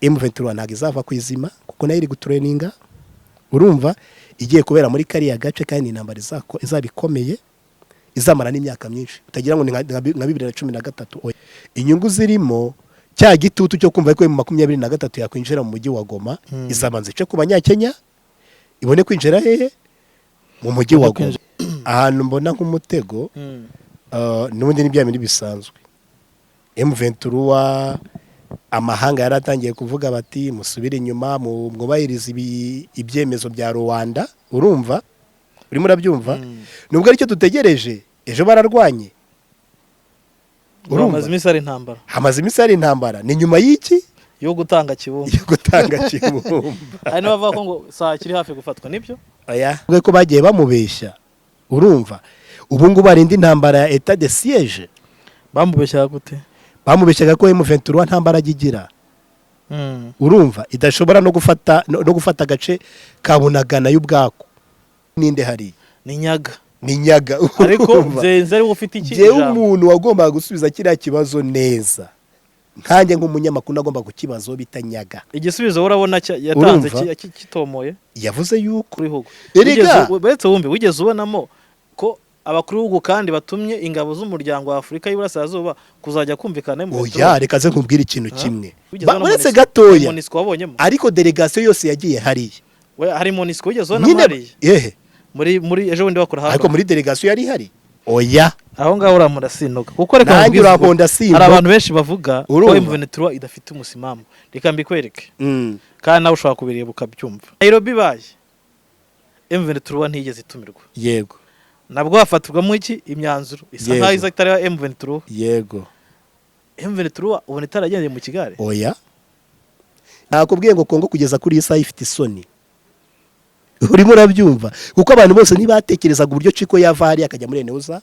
M23 ntabwo izava ku izima kuko nayo iri gutureninga. Urumva igiye kubera muri kariya gace, kandi intambara izaba ikomeye, izamara n'imyaka myinshi, utagira ngo ni nka 2013. Oya. Inyungu zirimo cya gitutu cyo kumva ko M23 yakwinjira mu mujyi wa Goma, izabanza ice ku Banyakenya ibone kwinjira hehe? Mu mujyi wa Goma. Ahantu mbona nk'umutego, n'ubundi ni bya bindi bisanzwe. M23, amahanga yaratangiye kuvuga bati: "Musubire inyuma, mwubahirize ibyemezo bya Rwanda." Urumva, urimo urabyumva? Nubwo aricyo dutegereje, ejo bararwanye. Urumva hamaze iminsi hari intambara. Hamaze iminsi hari intambara. Ni nyuma y'iki? Yo gutanga Kibumba. Yo gutanga Kibumba. Hari n'abavuga ko ngo saa kiri hafi gufatwa, nibyo? Oya, ko bagiye bamubeshya. Urumva ubu ngubu hari indi ntambara ya état de siège. Bamubeshyaga gute? Bamubeshyaga ko M23 nta mbaraga igira. Urumva idashobora no gufata agace ka Bunagana y'ubwako. Ninde hariya? Ni Nyaga. Ni Nyaga. Ariko Urumva? Nzenze ariwe ufite iki? Njyewe Ijambo. Umuntu wagombaga gusubiza kiriya kibazo neza, nkanjye nk'umunyamakuru, nagomba kukibaza uwo bita Nyaga. Igisubizo urabona yatanze Urumva? kitomoye Yavuze yuko kuri hugo. Erega! Uretse wumve, wigeze ubonamo ko abakuru b'ibihugu kandi batumye ingabo z'Umuryango wa Afurika y'Iburasirazuba kuzajya kumvikana mu Oya, reka ze nkubwire ikintu Ah. kimwe. Wigeze ubona Uretse MONUSCO? gatoya. MONUSCO wabonyemo? Ariko délégation yose yagiye hariya. We, hari MONUSCO wigeze ubonamo Nyine hariya? Ehe. Muri ejo bundi bakora Ariko hano. muri délégation yari ihari? Oya. Aho ngaho uramura sinoga, kuko reka Nanjye nkubwize ukuri. uramponda simba. Hari abantu benshi bavuga ko Urumva? M23 idafite umusimamo. Reka mbikwereke, kandi nawe ushobora kubireba ukabyumva. Nairobi ibaye, M23 ntiyigeze itumirwa. Nabwo hafatirwamo iki? Imyanzuro isa nkaho iza itari iya M23. M23 ubona itaragendeye mu kigare? Oya, nakubwiye ngo Kongo kugeza kuri iyi saha ifite isoni. Urimo urabyumva? Kuko abantu bose ntibatekerezaga uburyo Ciko yava hariya akajya muri Eneuza.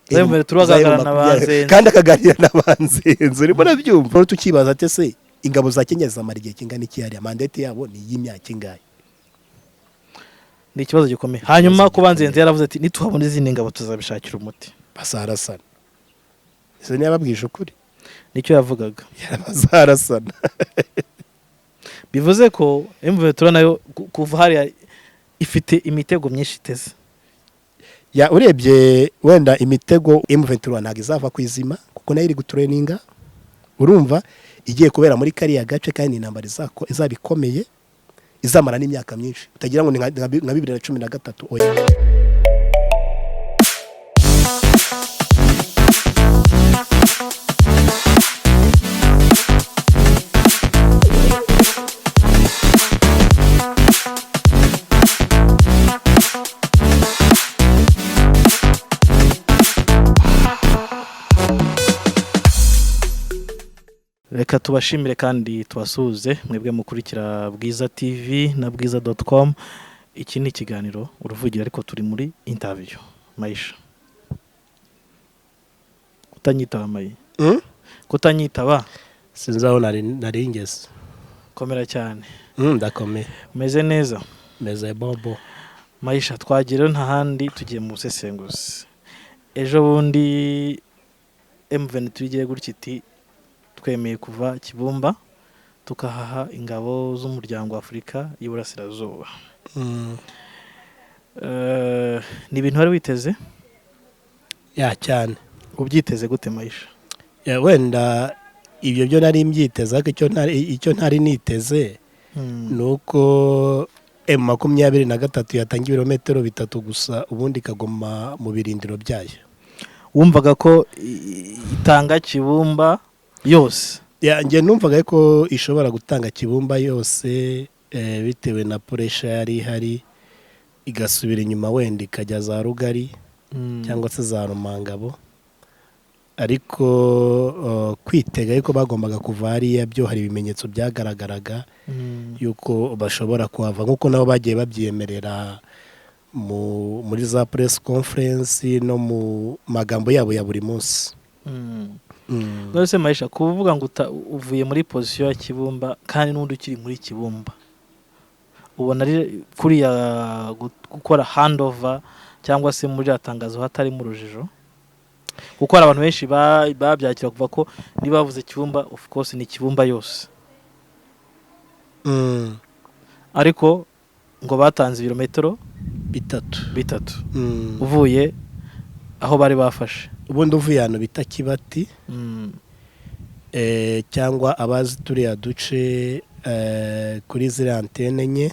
M23 aganira na ba Nzenze. Kandi akaganira na ba Nzenze. Urimo urabyumva? Rero tukibaza ati: "Ese ingabo za Kenya zizamara igihe kingana iki hariya? Mandate yabo ni iy'imyaka ingahe?" Ni ikibazo gikomeye. Hanyuma kuba Nzenze yaravuze ati: "Nituhabona izindi ngabo tuzabishakira umuti." Bazarasana. Ese ntiyababwije ukuri? Nicyo yavugaga. Bazarasana. Bivuze ko M23 nayo kuva hariya ifite imitego myinshi iteze. Ya, urebye wenda imitego, M23 ntabwo izava ku izima kuko nayo iri gutureninga. Urumva igiye kubera muri kariya gace, kandi intambara izaba ikomeye, izamara n'imyaka myinshi, utagira ngo ni nka 2013. Oya. Reka tubashimire kandi tubasuhuze mwebwe mukurikira Bwiza TV na bwiza.com. Iki ni ikiganiro Uruvugiro, ariko turi muri interview. Mayisha, kutanyitaba, Mayi? Mm? Kutanyitaba. Sinzi aho nari ngeze. Komera cyane. Ndakomeye. Umeze neza? Meze bobo. Mayisha, twagira nta handi tugiye mu busesenguzi. Ejo bundi M23 igiye gutya iti: "Twemeye kuva Kibumba tukahaha ingabo z'Umuryango wa Afurika y'Iburasirazuba." Ni ibintu wari witeze? Ya, cyane. Ubyiteze gute, Mayisha? Ya, wenda ibyo byo nari mbyiteze, ariko icyo ntari niteze ni uko M23 yatanga ibirometero 3 gusa, ubundi ikaguma mu birindiro byayo. Wumvaga ko itanga Kibumba yose? Ya, njye numvaga ko ishobora gutanga Kibumba yose, bitewe na pressure yari ihari, igasubira inyuma, wenda ikajya za Rugari cyangwa se za Rumangabo. Ariko kwitega yuko bagombaga kuva hariya byo, hari ibimenyetso byagaragaraga yuko bashobora kuhava, nk'uko nabo bagiye babyemerera muri za press conference no mu magambo yabo ya buri munsi. None se Mayisha, kuvuga ngo uvuye muri position ya Kibumba kandi n'undi ukiri muri Kibumba, ubona ari kuriya gukora handover cyangwa se muri iriya tangazo hatari mu rujijo? Kuko hari abantu benshi babyakira kuva ko niba bavuze Kibumba, of course ni Kibumba yose. Ariko ngo batanze ibirometero 3. 3 uvuye aho bari bafashe. Ubundi uvuye ahantu bita Kibati, cyangwa abazi turiya duce, kuri ziriya antene enye,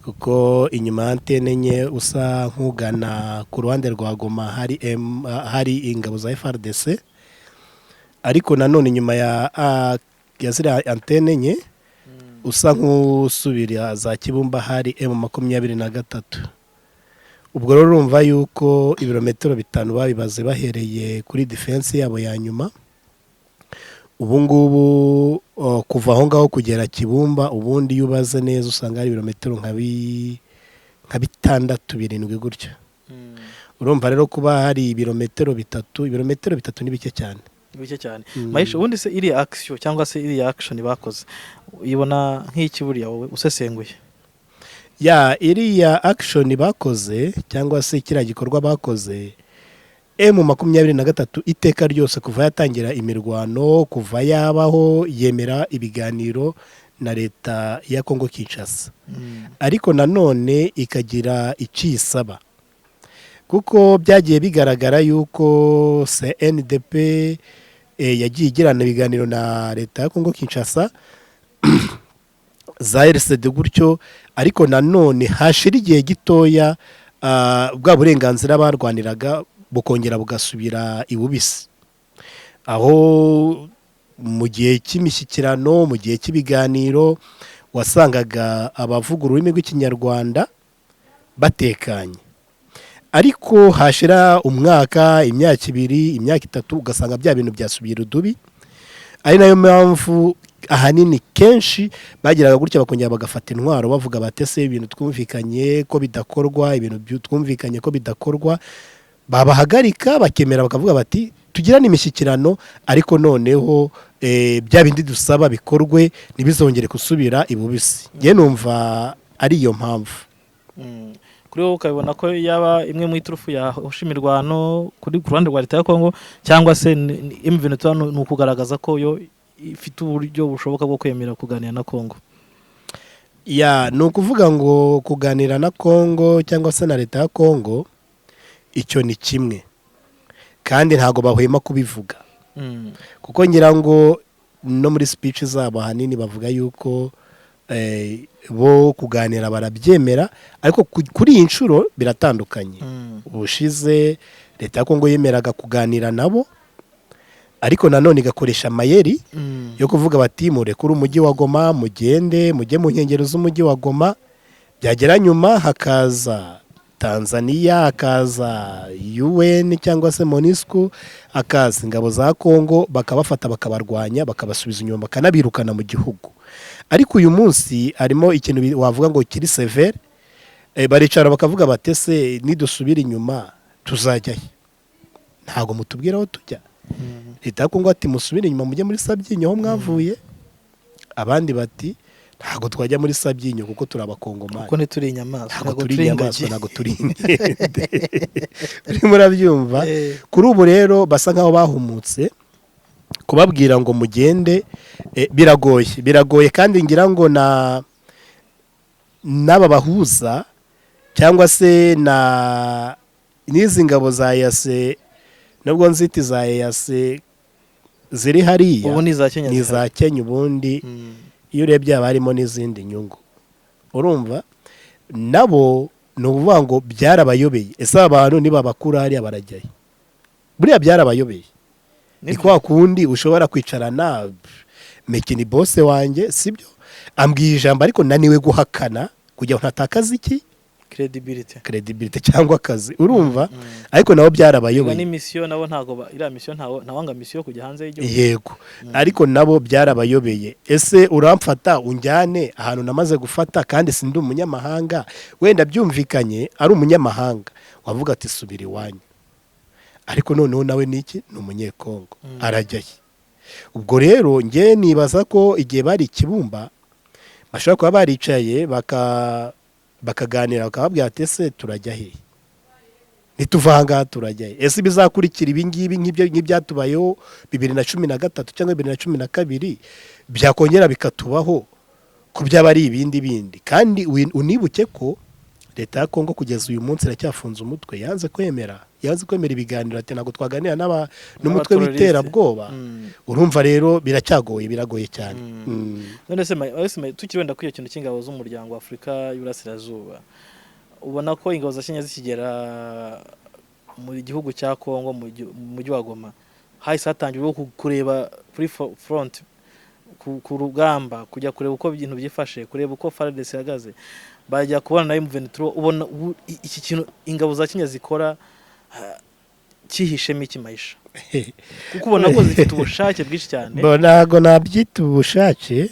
kuko inyuma ya antene enye usa nk'ugana ku ruhande rwa Goma hari ingabo za FARDC, ariko nanone inyuma ya ziriya antene enye usa nk'usubira za Kibumba hari M23. Ubwo rero urumva yuko ibirometero 5 babibaze bahereye kuri defense yabo ya nyuma. Ubu ngubu kuva aho ngaho kugera Kibumba, ubundi iyo ubaze neza usanga hari ibirometero nka 6, 7 gutya. Urumva rero kuba hari ibirometero 3, ibirometero 3 ni bike cyane. Bike cyane. Maisha, ubundi se iriya action cyangwa se iriya action bakoze uyibona nk'iki buriya wowe usesenguye? Ya, iriya action bakoze cyangwa se kiriya gikorwa bakoze, M23 iteka ryose kuva yatangira imirwano, kuva yabaho, yemera ibiganiro na leta ya Kongo Kinshasa, ariko nanone ikagira icyo isaba, kuko byagiye bigaragara yuko CNDP yagiye igirana ibiganiro na leta ya Kongo Kinshasa, za RCD gutyo, ariko nanone hashira igihe gitoya, bwa burenganzira barwaniraga bukongera bugasubira ibubisi, aho mu gihe cy'imishyikirano, mu gihe cy'ibiganiro, wasangaga abavuga ururimi rw'Ikinyarwanda batekanye, ariko hashira umwaka, imyaka 2, imyaka 3, ugasanga bya bintu byasubiye irudubi. Ari nayo mpamvu ahanini kenshi bagiraga gutya bakongera bagafata intwaro, bavuga batese ibintu twumvikanye ko bidakorwa, ibintu twumvikanye ko bidakorwa. Babahagarika bakemera, bakavuga bati tugirane imishyikirano, ariko noneho bya bindi dusaba bikorwe, ntibizongere gusubira ibubisi. Njye numva ari iyo mpamvu. Kuri wowe ukabibona ko yaba imwe mu iturufu yahosha imirwano kuri ku ruhande rwa leta ya Kongo, cyangwa se M23 ni ukugaragaza ko yo ifite uburyo bushoboka bwo kwemera kuganira na Kongo? Ya, ni ukuvuga ngo kuganira na Kongo cyangwa se na leta ya Kongo, icyo ni kimwe, kandi ntabwo bahwema kubivuga, kuko ngira ngo no muri speech zabo ahanini bavuga yuko bo kuganira barabyemera, ariko kuri iyi nshuro biratandukanye. Ubushize leta ya Kongo yemeraga kuganira nabo, ariko nanone igakoresha amayeri yo kuvuga bati murekure umujyi wa Goma, mugende mujye mu nkengero z'umujyi wa Goma. Byagera nyuma hakaza Tanzania, hakaza UN cyangwa se MONUSCO, hakaza ingabo za Kongo, bakabafata, bakabarwanya, bakabasubiza inyuma, bakanabirukana mu gihugu. Ariko uyu munsi harimo ikintu wavuga ngo kiri sévère. Baricara bakavuga bati ese nidusubira inyuma tuzajyayo? Ntabwo mutubwira aho tujya. Leta ya Kongo ati musubire inyuma mujye muri Sabyinyo aho mwavuye. Abandi bati ntabwo twajya muri Sabyinyo kuko turi Abakongomani. Kuko ntituri inyamaswa. Ntabwo turi inyamaswa, ntabwo turi inkende. Urimo urabyumva? Kuri ubu rero basa nkaho bahumutse. Kubabwira ngo mugende, biragoye, biragoye. Kandi ngira ngo na n'aba bahuza cyangwa se na n'izi ngabo za EAC, nubwo nziti za EAC ziri hariya, Ubu ni iza Kenya. Ni iza Kenya ubundi. Iyo urebye haba harimo n'izindi nyungu. Urumva nabo ni ukuvuga ngo byarabayobeye. Ese aba bantu nibabakura hariya barajyayo? Buriya byarabayobeye. Ni kwa kundi ushobora kwicarana mekini bose wanjye, sibyo, ambwiye ijambo ariko naniwe guhakana kugira ngo ntatakaze iki? Credibility. Credibility cyangwa akazi, urumva? Ariko nabo byarabayobeye. Ni mission nabo, ntago iriya mission ntawanga mission kujya hanze y'igihugu. Yego, ariko nabo byarabayobeye. Ese uramfata unjyane ahantu namaze gufata kandi sindi umunyamahanga? Wenda byumvikanye ari umunyamahanga wavuga ati subira iwanyu, ariko noneho nawe ni iki? Ni Umunyekongo, arajyayo. Ubwo rero njye nibaza ko igihe bari Ikibumba bashobora kuba baricaye bakaganira, bakababwira ati ese turajya hehe? Nituva aha ngaha turajya he? Ese ibizakurikira ibi ngibi nk'ibyo nk'ibyatubayeho 2013 cyangwa 2012 byakongera bikatubaho? Ko byaba ari ibindi bindi. Kandi unibuke ko leta ya Kongo kugeza uyu munsi iracyafunze umutwe, yanze kwemera ibiganiro, ati ntabwo twaganira n'umutwe N'aba terroriste. w'iterabwoba. Urumva rero biracyagoye, biragoye cyane. None se tukiri wenda kuri icyo kintu cy'ingabo z'umuryango wa Afurika y'Iburasirazuba, ubona ko ingabo za Kenya zikigera mu gihugu cya Kongo, mu mujyi wa Goma, hahise hatangira kureba kuri front, ku rugamba, kujya kureba uko ibintu byifashe, kureba uko FARDC ihagaze, bajya kubona na M23. Ubona iki kintu ingabo za Kenya zikora cyihishemo iki, Maisha? Kuko ubona ko zifite ubushake bwinshi cyane. Bo, ntabwo nabyita ubushake,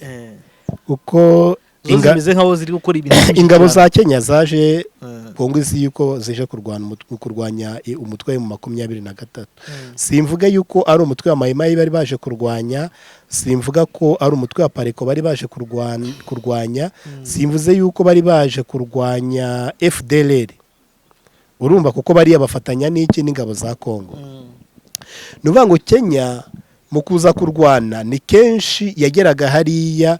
kuko zo zimeze nkaho ziri gukora ibintu byinshi ingabo cyane. za Kenya zaje Kongo izi yuko zije kurwanya umutwe mu 23. Simvuga yuko ari umutwe wa Mayimayi bari baje kurwanya, simvuga ko ari umutwe wa Apareco bari baje kurwanya, simvuze yuko bari baje kurwanya FDLR. Urumva, kuko bariya bafatanya n'iki? N'ingabo za Kongo. Ni ukuvuga ngo Kenya mu kuza kurwana ni kenshi yageraga hariya,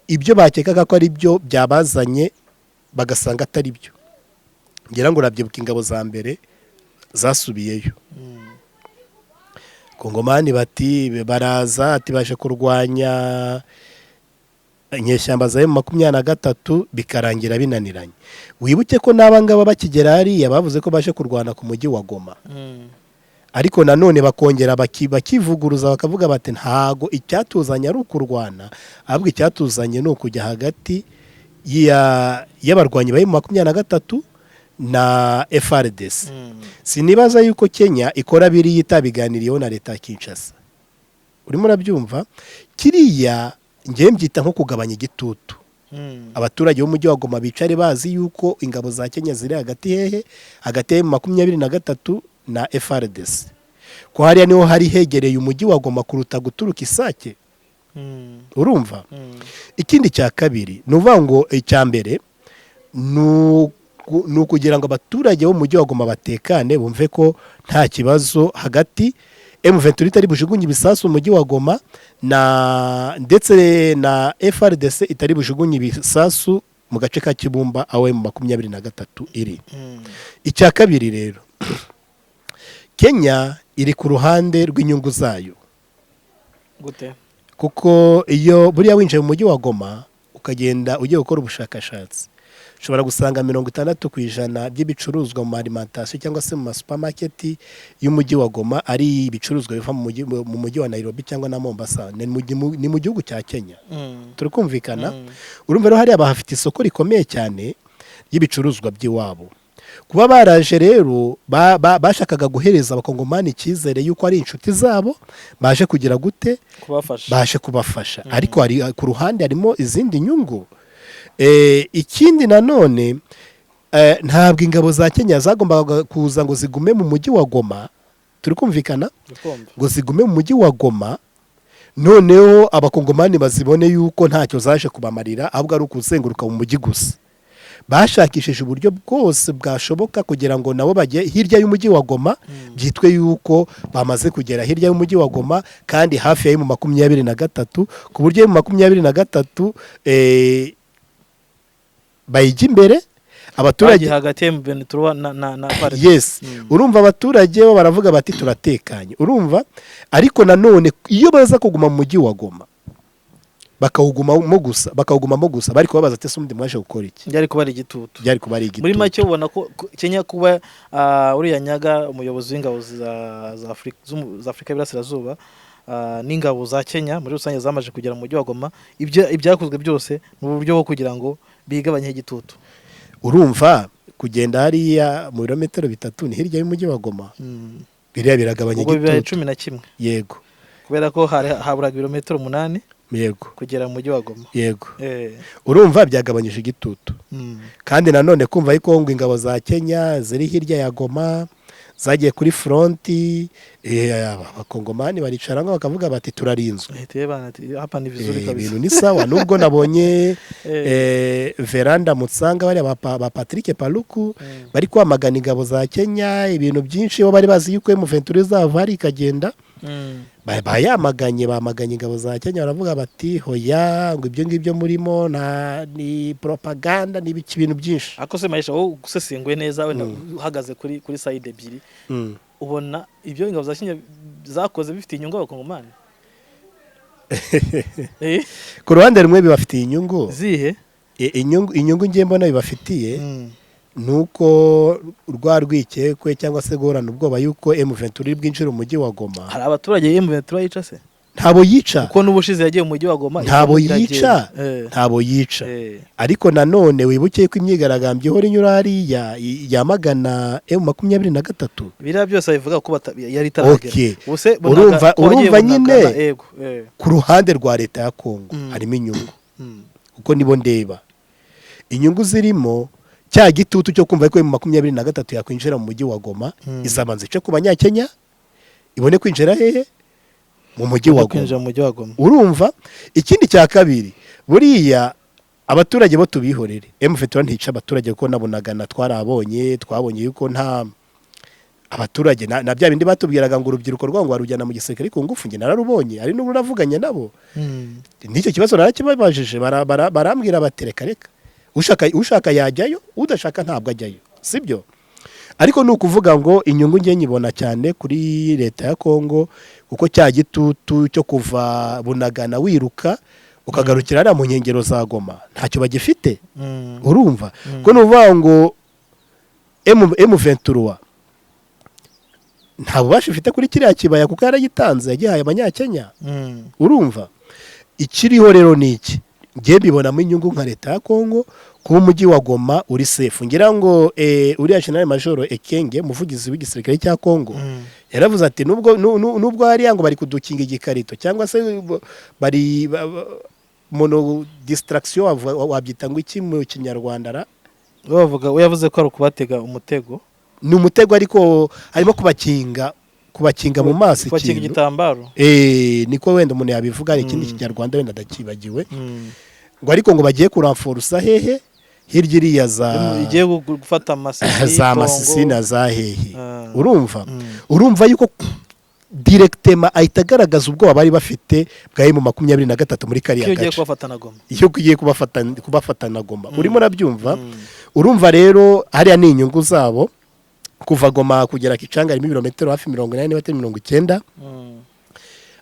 ibyo bakekaga ko ari byo byabazanye bagasanga atari byo. Ngira ngo urabyibuka ingabo za mbere zasubiyeyo. Kongomani bati baraza, ati baje kurwanya inyeshyamba za M23, bikarangira binaniranye. Wibuke ko n'aba ngaba bakigera hariya bavuze ko baje kurwana ku mujyi wa Goma, ariko nanone bakongera bakivuguruza, bakavuga bati ntago icyatuzanye ari ukurwana, ahubwo icyatuzanye ni ukujya hagati y'abarwanyi ba M23 na FARDC. Sinibaza yuko Kenya ikora biriya itabiganiriyeho na leta ya Kinshasa. Urimo urabyumva? Kiriya ngewe mbyita nko kugabanya igitutu. Abaturage b'umujyi wa Goma bicare bazi yuko ingabo za Kenya ziri hagati hehe? Hagati ya 23 na FARDC, ko hariya niho hari hegereye umujyi wa Goma kuruta guturuka Isake. Urumva? Ikindi cya kabiri ni ukuvuga ngo icya mbere ni ukugira ngo abaturage bo mu mujyi wa Goma batekane, bumve ko nta kibazo hagati M23 itari bujugunye ibisasu mu mujyi wa Goma na ndetse na FARDC itari bujugunye ibisasu mu gace ka Kibumba aho M23 iri. Icya kabiri rero, Kenya iri ku ruhande rw'inyungu zayo. Gute? Kuko iyo buriya winjiye mu mujyi wa Goma, ukagenda ugiye gukora ubushakashatsi, ushobora gusanga 60% by'ibicuruzwa mu alimentation cyangwa se mu masupamaketi y'umujyi wa Goma ari ibicuruzwa biva mu mujyi wa Nairobi cyangwa na Mombasa. Ni mu gihugu cya Kenya. Turi kumvikana? Urumva rero hariya bahafite isoko rikomeye cyane ry'ibicuruzwa by'iwabo. Kuba baraje rero, bashakaga guhereza abakongomani icyizere yuko ari inshuti zabo baje kugira gute? Kubafasha. Baje kubafasha, ariko hari ku ruhande harimo izindi nyungu. Ikindi nanone, ntabwo ingabo za Kenya zagombaga kuza ngo zigume mu mujyi wa Goma. Turi kumvikana? Ndikumva. Ngo zigume mu mujyi wa Goma, noneho abakongomani bazibone yuko ntacyo zaje kubamarira, ahubwo ari ukuzenguruka mu mujyi gusa. Bashakishije uburyo bwose bwashoboka kugira ngo nabo bajye hirya y'umujyi wa Goma, byitwe yuko bamaze kugera hirya y'umujyi wa Goma kandi hafi ya M23, ku buryo M23 bayijya imbere abaturage. Bagiye hagati ya M23 na FARDC. Yes. Urumva abaturage bo baravuga bati turatekanye. Urumva, ariko nanone iyo baza kuguma mu mujyi wa Goma, bakawugumamo gusa, bari kubabaza ati ese ubundi mwaje gukora iki? Byari kuba ari igitutu. Byari kuba ari igitutu. Muri make ubona ko Kenya kuba uriya Nyaga, umuyobozi w'ingabo za Afurika y'Iburasirazuba, n'ingabo za Kenya muri rusange zamaze kugera mu mujyi wa Goma, ibyo ibyakozwe byose ni uburyo bwo kugira ngo bigabanyeho igitutu. Urumva, kugenda hariya mu birometero 3 ni hirya y'umujyi wa Goma, biriya biragabanya Ubwo bibaye igitutu. 11. Yego. Kubera ko hari haburaga ibirometero 8 kugera mu mujyi wa Goma. Yego. Urumva byagabanyije igitutu. Kandi nanone kumva yuko ngo ingabo za Kenya ziri hirya ya Goma zagiye kuri front, abakongomani baricara ngo bakavuga bati turarinzwe. Bahita bana ati hapa ni vizuri kabisa. Ibintu ni sawa, nubwo nabonye Veranda Mutsanga, bariya ba Patrick Paluku bari kwamagana ingabo za Kenya, ibintu byinshi, bo bari bazi yuko M23 izava hari ikagenda. Bayamaganye, bamaganye ingabo za Kenya, baravuga bati: "Hoya," ngo ibyo ngibyo murimo nta ni propaganda n'ibiki, ibintu byinshi. Ariko se Maisha, wowe usesenguye neza, wenda uhagaze kuri side ebyiri, ubona ibyo ingabo za Kenya zakoze bifitiye inyungu abakongomani? Ku ruhande rumwe bibafitiye inyungu. Zihe? Inyungu ngiye mbona bibafitiye ni uko rwa rwikekwe cyangwa se guhorana ubwoba yuko M23 iri bwinjire umujyi wa Goma. Hari abaturage M23 yica se? Ntabo yica. Kuko n'ubushize yagiye mu mujyi wa Goma Ntabo iragenda. yica. Ntabo yica. Ariko nanone wibuke ko imyigaragambyo ihora inyura hariya yamagana M23. Biriya byose babivuga ko yari itaragera. Ubuse Urumva ko wagiye urumva Bunagana, nyine yego ku ruhande rwa leta ya Kongo harimo inyungu, kuko nibo ndeba inyungu zirimo cya gitutu cyo kumva ko M23 yakwinjira mu mujyi wa Goma, izabanza ice ku Banyakenya ibone kwinjira hehe? Mu mujyi wa kwinjira Goma. Mu mujyi wa Goma. Urumva, ikindi cya kabiri, buriya abaturage bo tubihorere, M23 ntica abaturage, kuko nabonagana twarabonye, twabonye yuko nta abaturage na bya bindi batubwiraga ngo urubyiruko rwabo ngo barujyana mu gisirikare ku ngufu, njye nararubonye, ari n'ubu uravuganye nabo. N'icyo kibazo narakibabajije, barambwira bati: "Reka reka, ushaka yajyayo, udashaka ntabwo ajyayo." Sibyo? Ariko ni ukuvuga ngo inyungu ngiye nyibona cyane kuri leta ya Kongo, kuko cya gitutu cyo kuva Bunagana wiruka ukagarukira hariya mu nkengero za Goma ntacyo bagifite. Urumva ko ni ukuvuga ngo M23 nta bubasha ifite kuri kiriya kibaya, kuko yaragitanze, yagihaye Abanyakenya. Urumva, ikiriho rero ni iki: ngiye mbibonamo inyungu nka leta ya Kongo kuba umujyi wa Goma uri safe. Ngira ngo uriya General Major Ekenge, umuvugizi w'igisirikare cya Kongo, yaravuze ati nubwo hariya ngo bari kudukinga igikarito cyangwa se bari mono distraction, wabyita ngo iki mu Kinyarwanda ra? We bavuga, we yavuze ko ari ukubatega umutego. Ni umutego, ariko harimo kubakinga mu maso kubakinga ikintu. Igitambaro. Niko wenda umuntu yabivuga, hari ikindi Kinyarwanda wenda ndakibagiwe. Ngo ariko ngo bagiye kuramforusa hehe? Hirya iriya za igiye gufata Masisi, za Tongo. Masisi na za hehe. Urumva, urumva yuko directement ahita agaragaza ubwoba bari bafite bwa M23 muri kariya ko ugiye gace. kubafata na Goma. Iyo ugiye kubafatana Goma, urimo urabyumva? Urumva rero hariya ni inyungu zabo. Kuva Goma kugera Kicanga harimo ibirometero hafi 80 niba atari 90,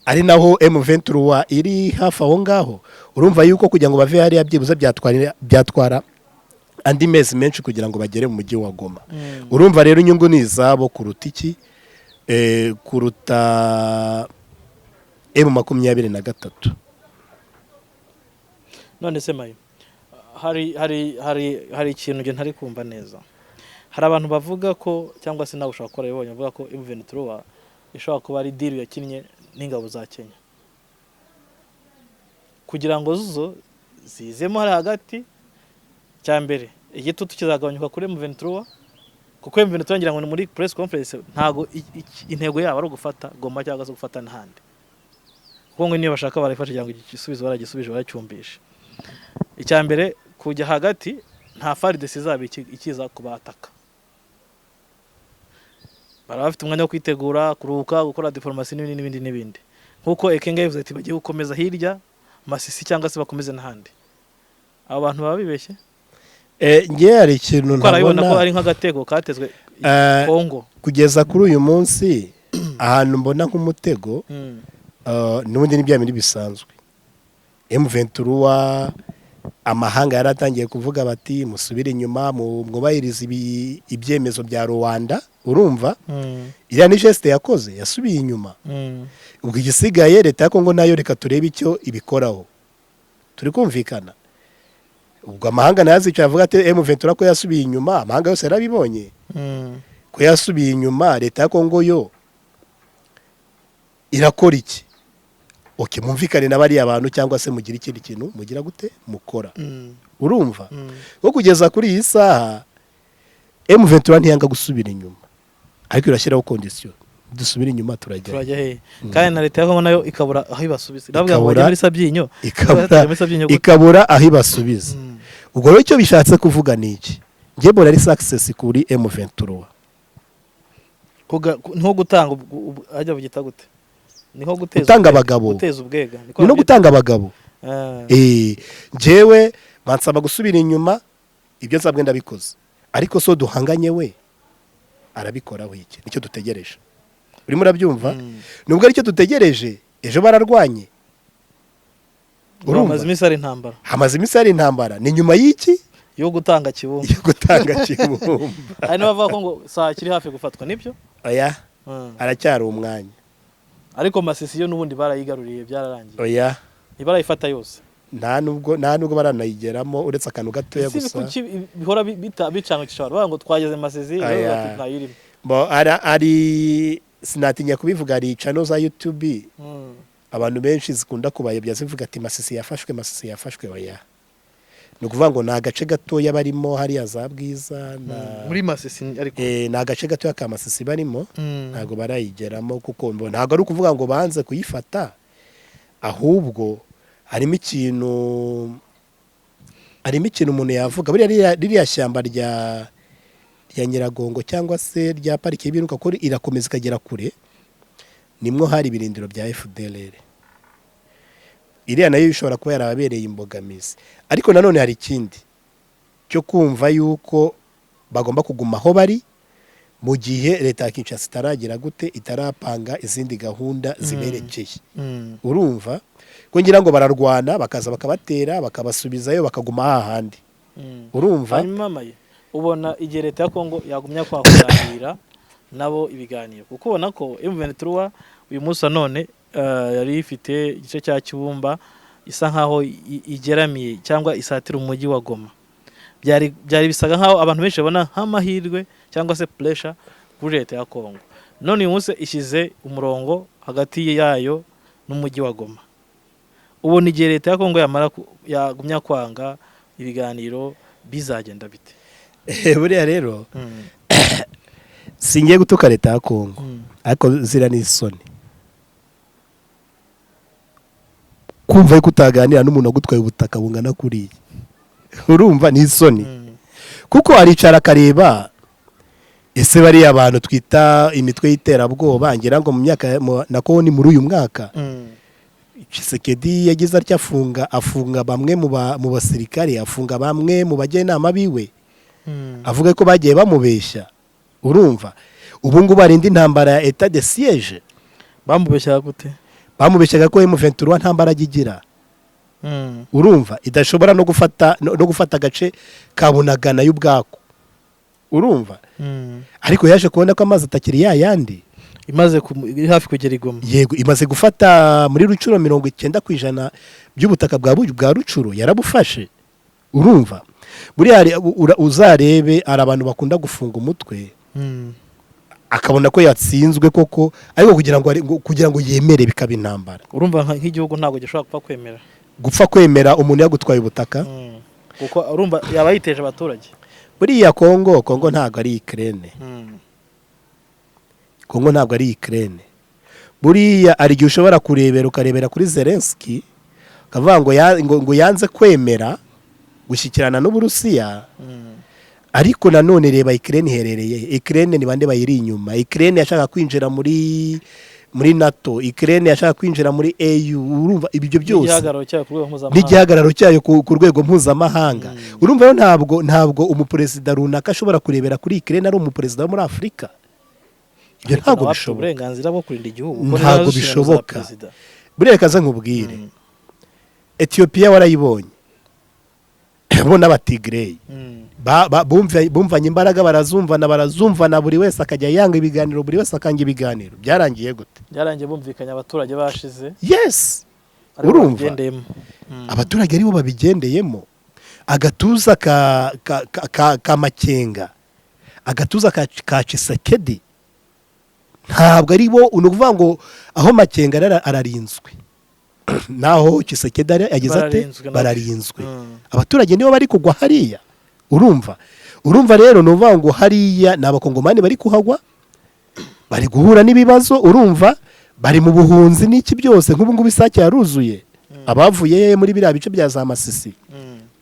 ari naho M23 iri hafi aho ngaho. Urumva yuko kugira ngo bave hariya byibuze byatwara andi mezi menshi kugira ngo bagere mu mujyi wa Goma. Urumva rero inyungu ni izabo kuruta iki? Kuruta M23. None se Mayo, hari ikintu njye ntari kumva neza. Hari abantu bavuga ko, cyangwa se nawe ushobora kuba warabibonye, bavuga ko M23 ishobora kuba ari deal yakinnye n'ingabo za Kenya kugira ngo zo zizemo hari hagati. Cya mbere, igitutu kizagabanyuka kuri M23, kuko M23 ngira ngo ni muri press conference ntago intego yabo ari ugufata Goma cyangwa se gufata n'ahandi, kuko ngo niyo bashaka barayifasha kugira ngo igisubizo baragisubije, baracyumvishe. Icya mbere, kujya hagati nta FARDC izaba ikiza kubataka, baraba bafite umwanya wo kwitegura, kuruhuka, gukora diplomasi n'ibindi n'ibindi n'ibindi, nk'uko Ekenge yabivuze ati bagiye gukomeza hirya Masisi cyangwa se bakomeze n'ahandi. Abo bantu baba bibeshye? Ngewe hari ikintu kuko arabibona ko ntabona. Ari nk'agatego katezwe Kongo. Kugeza kuri uyu munsi, ahantu mbona nk'umutego, n'ubundi ni bya bindi bisanzwe. M23, amahanga yaratangiye kuvuga bati: "Musubire inyuma, mwubahirize ibyemezo bya Rwanda." Urumva, iriya ni geste yakoze, yasubiye inyuma. Ubwo igisigaye, leta ya Kongo nayo reka turebe icyo ibikoraho. Turi kumvikana? Ubwo amahanga nayo azicaye avuga ati: "M23 ko yasubiye inyuma, amahanga yose yarabibonye ko yasubiye inyuma, leta ya Kongo yo irakora iki? Okay, mwumvikane na bariya bantu cyangwa se mugire ikindi kintu mugira gute mukora." Urumva ko kugeza kuri iyi saha M23 ntiyanga gusubira inyuma, ariko irashyiraho condition: dusubire inyuma turajya Turajya hehe? Kandi na leta ya Kongo nayo ikabura aho ibasubiza, iravuga ngo bajye muri Sabyinyo. Ikabura Muri Sabyinyo gute? Ikabura aho ibasubiza. Ubwo rero icyo bishatse kuvuga ni iki? Njye mbona ari success kuri M23. Nko gutanga ajya bugita gute? Ni nko guteza Gutanga ubwega. abagabo. Guteza ubwega. Niko Ni no babyita. gutanga abagabo. Njyewe bansaba gusubira inyuma, ibyo nsabwe ndabikoze, ariko so duhanganye we arabikora iki? Nicyo dutegereje, urimo urabyumva? Nubwo aricyo dutegereje, ejo bararwanye. Urumva? Hamaze iminsi hari intambara. Hamaze iminsi hari intambara, ni nyuma y'iki? Yo gutanga Kibumba. Yo gutanga Kibumba. Hari n'abavuga ko ngo saa kiri hafi gufatwa, nibyo? Oya. Aracyari umwanya. Ariko Masisi yo n'ubundi barayigaruriye, byararangiye. Oya. Ntibarayifata yose. Nta nubwo baranayigeramo, uretse akantu gatoya Si gusa. Kuki bihora bicangukisha abantu bavuga ngo twageze Masisi, Aya. bati ntayirimo? Bo, ari sinatinya kubivuga, hari channel za YouTube abantu benshi zikunda kubayobya, zivuga ati Masisi yafashwe, Masisi yafashwe. Oya, ni ukuvuga ngo ni agace gatoya barimo hariya za Bwiza na Muri Masisi ariko. Ni agace gatoya ka Masisi barimo. Ntabwo barayigeramo, kuko ntabwo ari ukuvuga ngo banze kuyifata, ahubwo harimo ikintu umuntu yavuga. Buriya ririya shyamba rya Nyiragongo cyangwa se rya pariki y'Ibirunga, ko irakomeza ikagera kure, nimwo hari ibirindiro bya FDLR. Iriya nayo ishobora kuba yarababereye imbogamizi, ariko nanone hari ikindi cyo kumva yuko bagomba kuguma aho bari mu gihe leta ya Kinshasa itaragira gute, itarapanga izindi gahunda ziberekeye. Urumva ko ngira ngo bararwana, bakaza bakabatera, bakabasubizayo, bakaguma hahandi. Urumva? Hanyuma maye, ubona igihe leta ya Kongo yagumya kwakuganira nabo ibiganiro, kuko ubona ko M23 uyu munsi wa none yari ifite igice cya Kibumba isa nkaho igeramiye cyangwa isatira umujyi wa Goma, byari bisaga nkaho abantu benshi babona nk'amahirwe cyangwa se pressure kuri leta ya Kongo. None uyu munsi ishyize umurongo hagati yayo n'umujyi wa Goma. Ubona igihe leta ya Kongo yamara yagumya kwanga ibiganiro bizagenda bite? Buriya rero singiye gutuka leta ya Kongo, ariko zira n'isoni kumva yuko utaganira n'umuntu wagutwaye ubutaka bungana kuriya. Urumva ni isoni, kuko aricara akareba ese bariya abantu twita imitwe y'iterabwoba. Ngira ngo mu myaka nako ni muri uyu mwaka, Tshisekedi yagize atya afunga bamwe mu basirikare, afunga bamwe mu bajyanama biwe, avuga ko bagiye bamubeshya. Urumva ubu ngubu hari indi ntambara ya état de siège. Bamubeshyaga gute? Bamubeshyaga ko M23 nta mbaraga igira, urumva, idashobora no gufata agace ka Bunagana y'ubwako, urumva? Ariko yaje kubona ko amazi atakiri ya yandi. Iri hafi kugera i Goma. Yego, imaze gufata muri Rucuro 90% by'ubutaka bwa Rucuro yarabufashe. Urumva buriya uzarebe, hari abantu bakunda gufunga umutwe, akabona ko yatsinzwe koko, ariko kugira ngo yemere bikaba intambara. Urumva nk'igihugu ntabwo gishobora gupfa kwemera. Gupfa kwemera umuntu yagutwaye ubutaka. Kuko urumva yaba yiteje abaturage. Buriya Kongo ntabwo ari Ukraine. Kongo ntabwo ari Ukraine. Buriya hari igihe ushobora kurebera, ukarebera kuri Zelensky, ukavuga ngo yanze kwemera gushyikirana n'Uburusiya. Ariko nanone reba Ukraine iherereye he? Ukraine ni bande bayiri inyuma? Ukraine yashaka kwinjira muri NATO, Ukraine yashaka kwinjira muri AU. Urumva ibyo byose n'igihagararo cyayo ku rwego mpuzamahanga. N'igihagararo cyayo ku rwego mpuzamahanga. Urumva rero ntabwo umuperezida runaka ashobora kurebera kuri Ukraine ari umuperezida wo muri Afurika. Ibyo Ariko ntabwo nawe afite bishoboka. uburenganzira bwo kurinda igihugu, kuko Ntabwo ni nazo nshingano za bishoboka. perezida. Buriya reka nze nkubwire, Etiyopiya warayibonye, bo n'Abatigireyi bumvanye imbaraga, barazumvana, buri wese akajya yanga ibiganiro, buri wese akanga ibiganiro. Byarangiye gute? Byarangiye bumvikanye, abaturage bashize. Yes. Aribo Urumva? babigendeyemo. Abaturage aribo babigendeyemo. Agatuza ka Makenga, agatuza ka Tshisekedi, ntabwo ari bo. Ni ukuvuga ngo aho Makenga ari ararinzwe, naho Tshisekedi ari yagize ate? Bararinzwe nabo. Bararinzwe. Abaturage nibo bari kugwa hariya. Urumva rero ni ukuvuga ngo hariya ni Abakongomani bari kuhagwa, bari guhura n'ibibazo. Urumva bari mu buhunzi n'iki byose. Nk'ubu ngubu Isake yaruzuye, abavuye muri biriya bice bya za Masisi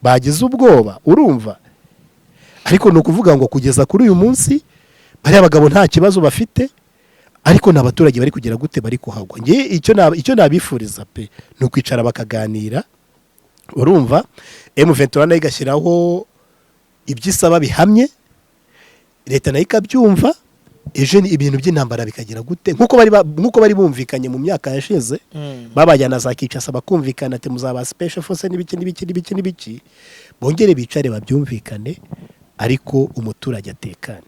bagize ubwoba. Urumva, ariko ni ukuvuga ngo kugeza kuri uyu munsi bariya bagabo nta kibazo bafite. Ariko ni abaturage bari kugera gute, bari kuhagwa. Nge icyo nabifuriza pe ni ukwicara bakaganira. Urumva, M23 nayo igashyiraho ibyo isaba bihamye, leta nayo ikabyumva. Ejo ni ibintu by'intambara bikagira gute, nk'uko bari bumvikanye mu myaka yashize, babajyana za Kinshasa bakumvikana ati muzaba special force n'ibiki n'ibiki n'ibiki n'ibiki. Bongere bicare babyumvikane, ariko umuturage atekane.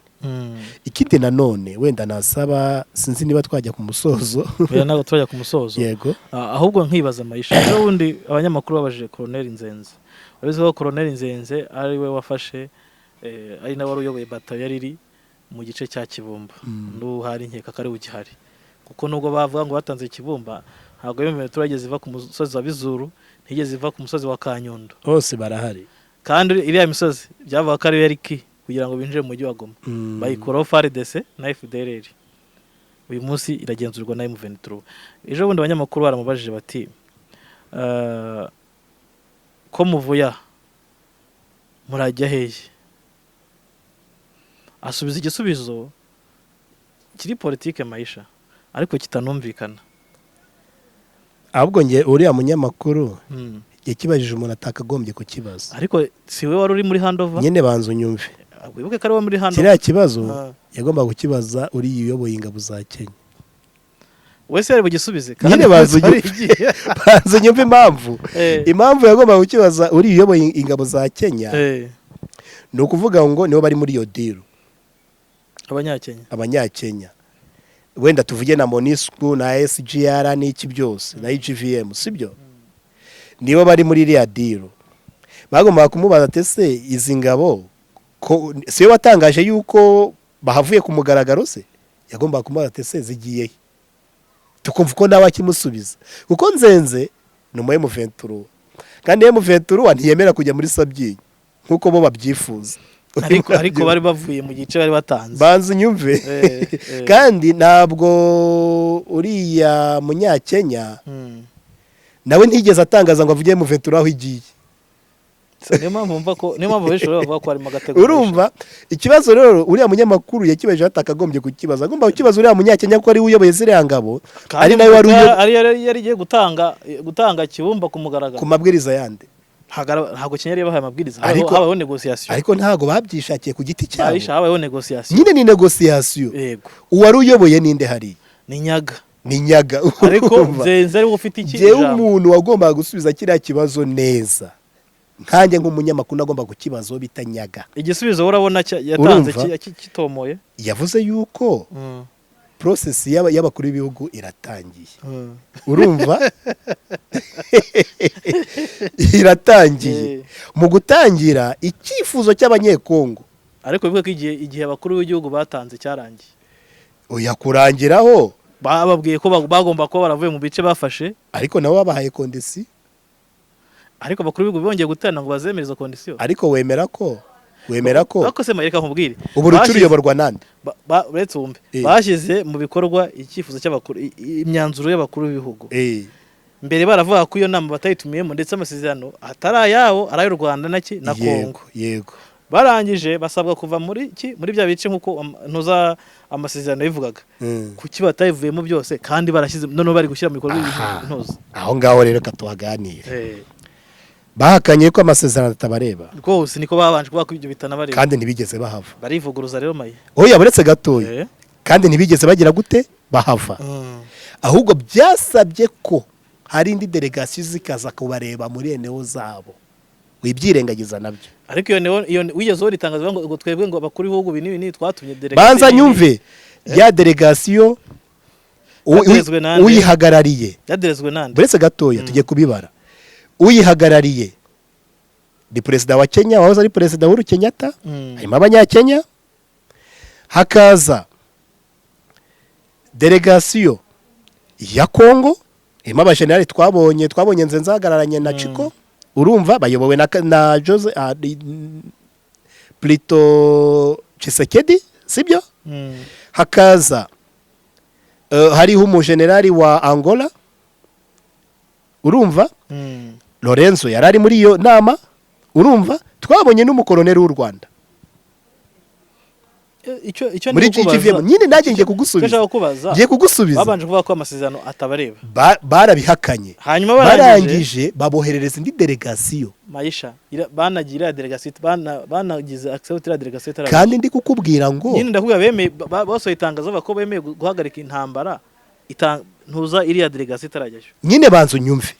Ikindi nanone wenda nasaba, sinzi niba twajya ku musozo. Oya, ntabwo turajya ku musozo. Yego. Ah, ahubwo nkibaza, Mayisha, ejo bundi abanyamakuru babajije Colonel Nzenze. Urabizi ko Colonel Nzenze ari we wafashe, ari nawe wari uyoboye batayo yari iri mu gice cya Kibumba. N'ubu hari nkeka ko ari ugihari, kuko nubwo bavuga ngo batanze Kibumba, ntabwo yemewe. Abaturage iva ku musozi wa Bizuru, ntigeze iva ku musozi wa Kanyundo. Bose barahari. Kandi iriya misozi byavuga ko ariyo yari ki kugira ngo binjire mu mujyi wa Goma, bayikuraho FARDC na FDLR. Uyu munsi iragenzurwa na M23. Ejo bundi abanyamakuru baramubajije bati: "Ko muvuye aha murajya hehe?" Asubiza igisubizo kiri politike, Mayisha, ariko kitanumvikana. Ahubwo nge uriya munyamakuru yakibajije umuntu atakagombye kukibaza. Ariko si we wari uri muri handover? Nyine banza unyumve. Wibuke ko ari we muri handover. Kiriya kibazo yagombaga kukibaza uriya uyoboye ingabo za Kenya. Wese yari bugisubize. Nyine banza unyumve. Banza unyumve impamvu. Impamvu yagombaga kukibaza uriya uyoboye ingabo za Kenya, ni ukuvuga ngo nibo bari muri iyo deal. Abanyakenya. Abanyakenya, wenda tuvuge na MONUSCO na SGR n'iki byose na IGVM, sibyo? Nibo bari muri iriya deal. Bagombaga kumubaza ati: "Ese izi ngabo ko siwe watangaje yuko bahavuye ku mugaragaro se?" Yagombaga kumubaza ati: "Ese zigiye he?" Tukumva uko nawe akimusubiza, kuko Nzenze ni umu M23, kandi M23 ntiyemera kujya muri Sabyinyo nk'uko bo babyifuza. Ariko bari bavuye mu gice bari batanze. Banza unyumve. Kandi ntabwo uriya munyakenya nawe ntigeze atangaza ngo avuge M23 aho igiye. So, niyo mpamvu benshi bavuga ko harimo agatego. Urumva ikibazo rero uriya munyamakuru yakibajije atakagombye kukibaza. Agomba kukibaza uriya munyakenya kuko ari we uyoboye ziriya ngabo, Kandi ari nawe wari ari yari igiye gutanga Kibumba ku mugaragaro. Ku mabwiriza yande? Ntabwo Kenya yari yabahaye amabwiriza. Habayeho négociation. Ariko ntabwo babyishakiye ku giti cyabo. Aisha, habayeho négociation. Nyine ni négociation. Yego. Uwari uyoboye ninde hariya? Ni Nyaga. Ni Nyaga. Ariko Urumva? Nzenze ariwe ufite iki Njyewe ijambo. umuntu wagombaga gusubiza kiriya kibazo neza, nkanjye nk'umunyamakuru, nagomba kukibaza uwo bita Nyaga. Igisubizo urabona yatanze Urumva? kitomoye. Yavuze yuko process y'abakuru b'ibihugu iratangiye. Urumva, iratangiye. Mu gutangira, icyifuzo cy'Abanyekongo Ariko bivuga ko igihe abakuru b'igihugu batanze cyarangiye. Oya, kurangiraho Bababwiye ko bagomba kuba baravuye mu bice bafashe. Ariko nabo babahaye condition. Ariko abakuru b'ibihugu bongeye guterana ngo bazemere izo condition. Ariko wemera ko Ariko se, reka nkubwire. Ubu Rutshuru uyoborwa nande? Uretse wumve. Bashyize mu bikorwa icyifuzo cy'abakuru, imyanzuro y'abakuru b'ibihugu. Mbere baravuga ko iyo nama batayitumiyemo, ndetse amasezerano atari ayabo, ari ay'u Rwanda na ki na Kongo. Barangije basabwa kuva muri bya bice nk'uko ntuza amasezerano yivugaga. Kuki batayivuyemo byose kandi barashyize, noneho bari gushyira mu bikorwa intuza? Aho ngaho rero katuhaganire. Bahakanye ko amasezerano atabareba. Rwose niko babanje kuvuga ko ibyo bitanabareba. Kandi ntibigeze bahava. Barivuguruza rero, Maye. Oya, buretse gatoya. Kandi ntibigeze bagira gute, bahava. Ahubwo byasabye ko hari indi délégation zikaza kubareba muri eneo zabo, wibyirengagiza nabyo. Ariko iyo niyo iyo wigeze ubona itangazo ngo twebwe, ngo abakuru b'ibihugu ibi n'ibi n'ibi twatumye délégation Banza n'ibi. nyumve, ya délégation Yaderezwe nande? uyihagarariye Yaderezwe nande? Buretse gatoya. Tugiye kubibara. Uyihagarariye ni perezida wa Kenya, wahoze ari perezida Uhuru Kenyatta. Harimo Abanyakenya, hakaza délégation ya Kongo irimo abajenerali. Twabonye Nzenze ahagararanye na Chiko. Urumva, bayobowe na Jose, plutôt Tshisekedi, sibyo? Hakaza hariho umujenerali wa Angola. Urumva, Lorenzo yari ari muri iyo nama. Urumva, twabonye n'umukoroneri w'u Rwanda. Icyo Muri ndi kukubaza- GGVM nyine nanjye ngiye Icyo kugusubiza. nshaka kubaza, Ngiye kugusubiza. babanje kuvuga ko amasezerano atabareba. Barabihakanye. Hanyuma barangije, Barangije baboherereza indi delegasiyo. Mayisha, banagira iriya delegasiyo, banagize accept iriya delegasiyo itaragera. Kandi ndi kukubwira ngo Nyine ndakubwira, bemeye, basohoye itangazo bavuga ko bemeye guhagarika intambara, ntuza iriya delegasiyo itarajyayo. Nyine banza unyumve.